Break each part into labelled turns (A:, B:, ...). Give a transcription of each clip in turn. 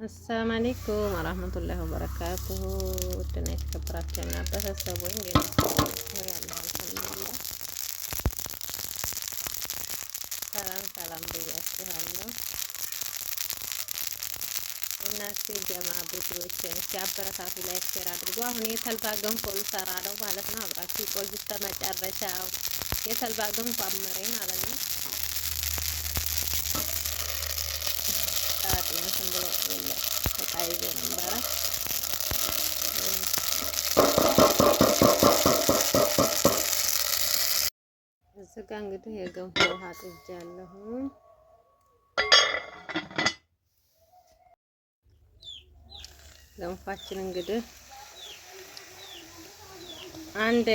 A: السلام عليكم ورحمة الله وبركاته። ውድና የተከበራችሁ የምና ቤተሰብ ወይ እንዴት ናችሁ? ያለው አልሐምዱሊላህ ሰላም ሰላም ብያችኋለሁ። እና እስኪ ጀማ ቡድኖችን እስኪ አበረታቱ፣ like share አድርጉ። አሁን የተልባ ገንፎ ልሰራ ነው ማለት ነው። አብራችሁ ቆዩ እስከ መጨረሻው። የተልባ ገንፎ አመረኝ ማለት ነው። እንትን ብሎ የለ እቃ ይዞ ነበረ። እዚህ ጋ እንግዲህ የገንፎ ውሃ ጥጃለሁ። ገንፏችን እንግዲህ አንድ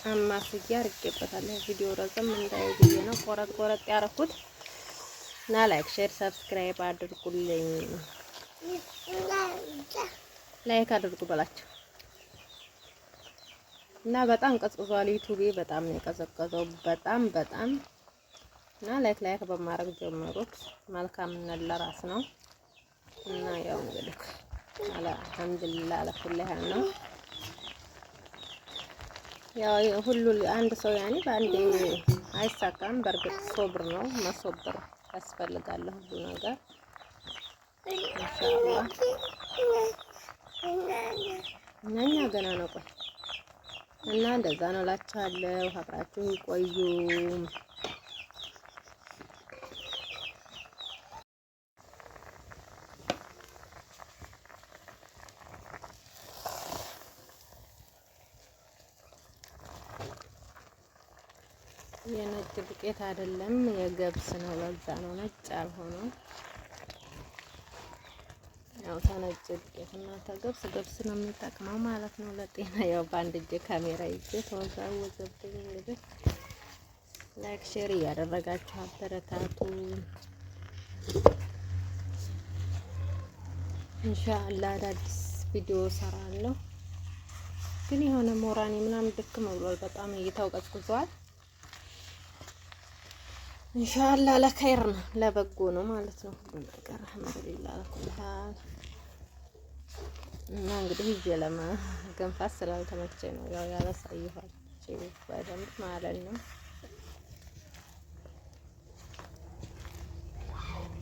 A: አማስያ አድርጌበታለሁ። ቪዲዮ ረዘም እንዳይ ብዬ ነው ቆረጥ ቆረጥ ያደረኩት እና like፣ share፣ subscribe አድርጉልኝ። like አድርጉ በላቸው እና በጣም ቀዝቅዟል። ዩቲዩቤ በጣም ነው የቀዘቀዘው፣ በጣም በጣም እና like like በማድረግ ጀመሩት። መልካምነት ለራስ ነው እና ያው እንግዲህ አልሐምዱሊላህ አለኩል ያህል ነው። ያው ሁሉ አንድ ሰው ያኔ በአንዴ አይሳካም። በእርግጥ ሶብር ነው መሶብር ያስፈልጋል ሁሉ ነገር ኢንሻአላህ። እና እኛ ገና ነው ቆይ እና እንደዛ ነው እላችኋለሁ። አብራችሁ ቆዩ። የነጭ ዱቄት አይደለም የገብስ ነው። ለዛ ነው ነጭ ያልሆነው። ያው ተነጭ ዱቄት እና ተገብስ ገብስ ነው የሚጠቅመው ማለት ነው ለጤና። ያው በአንድ እጄ ካሜራ ይዤ ተወዛወዘብኝ። እንግዲህ like share እያደረጋችሁ አበረታቱ። ኢንሻአላህ አዳዲስ ቪዲዮ ሰራለሁ። ግን የሆነ ሞራኔ ምናምን ድክም ብሏል። በጣም እይታው ቀዝቅዟል። ኢንሻአላህ ለኸይር ነው ለበጎ ነው ማለት ነው ሁሉ ነገር አልሐምዱሊላህ ለኩል ሐል። እና እንግዲህ ይዤ ለመገንፋት ስላልተመቸኝ ነው ያው ያላሳየኋችሁ በደንብ ማለት ነው።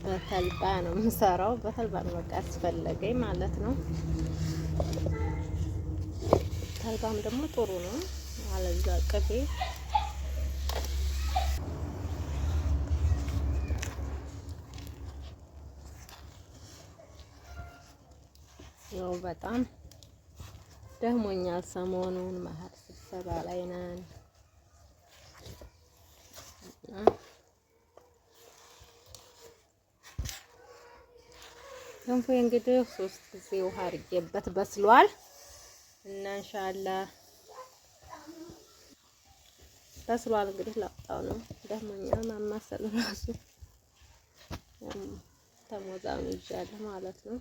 A: በተልባ ነው የምሰራው። በተልባ ነው በቃ ያስፈለገኝ ማለት ነው። ተልባም ደግሞ ጥሩ ነው አለዛ ቅቤ ያው በጣም ደህሞኛል። ሰሞኑን መሀል ስብሰባ ላይ ነን። ገንፎ እንግዲህ ሶስት ጊዜ ውሃ አድርጌበት በስሏል እና ኢንሻአላህ በስሏል። እንግዲህ ላውጣው ነው። ደህሞኛል። ማማሰል ራሱ ተሞዛውን ይዣለሁ ማለት ነው።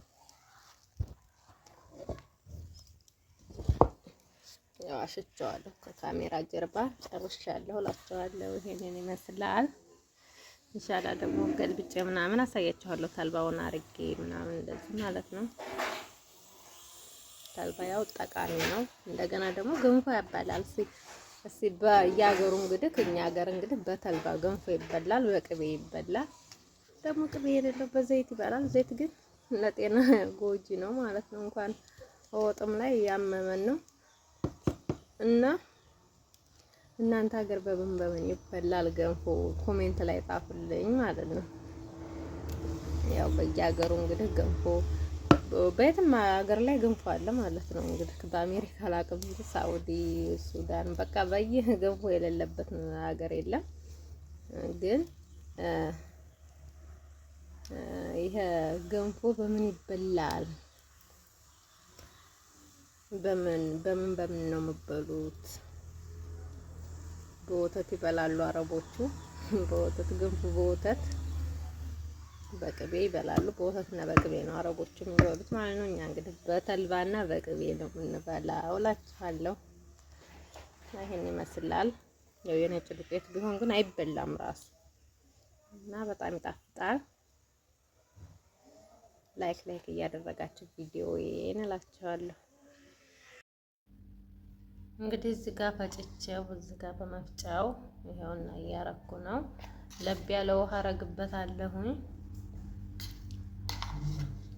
A: ያው አሽቸዋለሁ ከካሜራ ጀርባ ጨርሻለሁ እላቸዋለሁ። ይሄንን ይመስላል። ኢንሻአላህ ደግሞ ገልብጬ ምናምን አሳያችኋለሁ። ተልባውን አርጌ ምናምን እንደዚህ ማለት ነው። ተልባ ያው ጠቃሚ ነው። እንደገና ደግሞ ገንፎ ያባላል። እስኪ በየሀገሩ እንግዲህ እኛ ሀገር እንግዲህ በተልባ ገንፎ ይበላል፣ በቅቤ ይበላል። ደግሞ ቅቤ የሌለው በዘይት ይበላል። ዘይት ግን ለጤና ጎጂ ነው ማለት ነው። እንኳን ወጥም ላይ ያመመን ነው። እና እናንተ ሀገር በምን በምን ይበላል ገንፎ? comment ላይ ጻፉልኝ ማለት ነው። ያው በየሀገሩ እንግዲህ ገንፎ በየትም ሀገር ላይ ገንፎ አለ ማለት ነው። እንግዲህ በአሜሪካ አላውቅም እንጂ ሳኡዲ፣ ሱዳን በቃ በየ ገንፎ የሌለበት ሀገር የለም። ግን ይሄ ገንፎ በምን ይበላል? በምን በምን በምን ነው የምበሉት? በወተት ይበላሉ አረቦቹ። በወተት ገንፎ በወተት በቅቤ ይበላሉ። በወተትና በቅቤ ነው አረቦቹ የሚበሉት ማለት ነው። እኛ እንግዲህ በተልባና በቅቤ ነው የምንበላው እላችኋለሁ። ይሄን ይመስላል። ያው የነጭ ዱቄት ቢሆን ግን አይበላም ራሱ እና በጣም ይጣፍጣል። Like like እያደረጋችሁ ቪዲዮዬን እላችኋለሁ። እንግዲህ እዚህ ጋር ፈጭቼው እዚህ ጋር በመፍጫው ይኸውና እያረኩ ነው። ለብ ያለ ውሃ አረግበታለሁኝ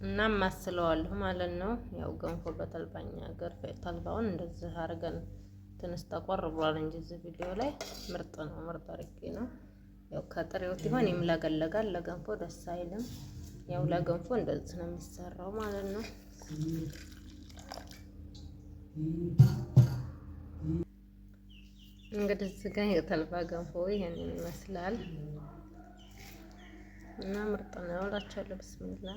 A: እና ማስለዋለሁ ማለት ነው። ያው ገንፎ በተልባኛ ሀገር ተልባውን እንደዚህ አድርገን ትንሽ ጠቆር ብሏል እንጂ እዚህ ቪዲዮ ላይ ምርጥ ነው፣ ምርጥ አድርጌ ነው። ያው ከጥሬው ሲሆን ይምለገለጋል፣ ለገንፎ ደስ አይልም። ያው ለገንፎ እንደዚህ ነው የሚሰራው ማለት ነው። እንግዲህ እዚህ ጋር የተልባ ገንፎ ይሄንን ይመስላል እና ምርጥ ነው እላቸዋለሁ። ብስሚላ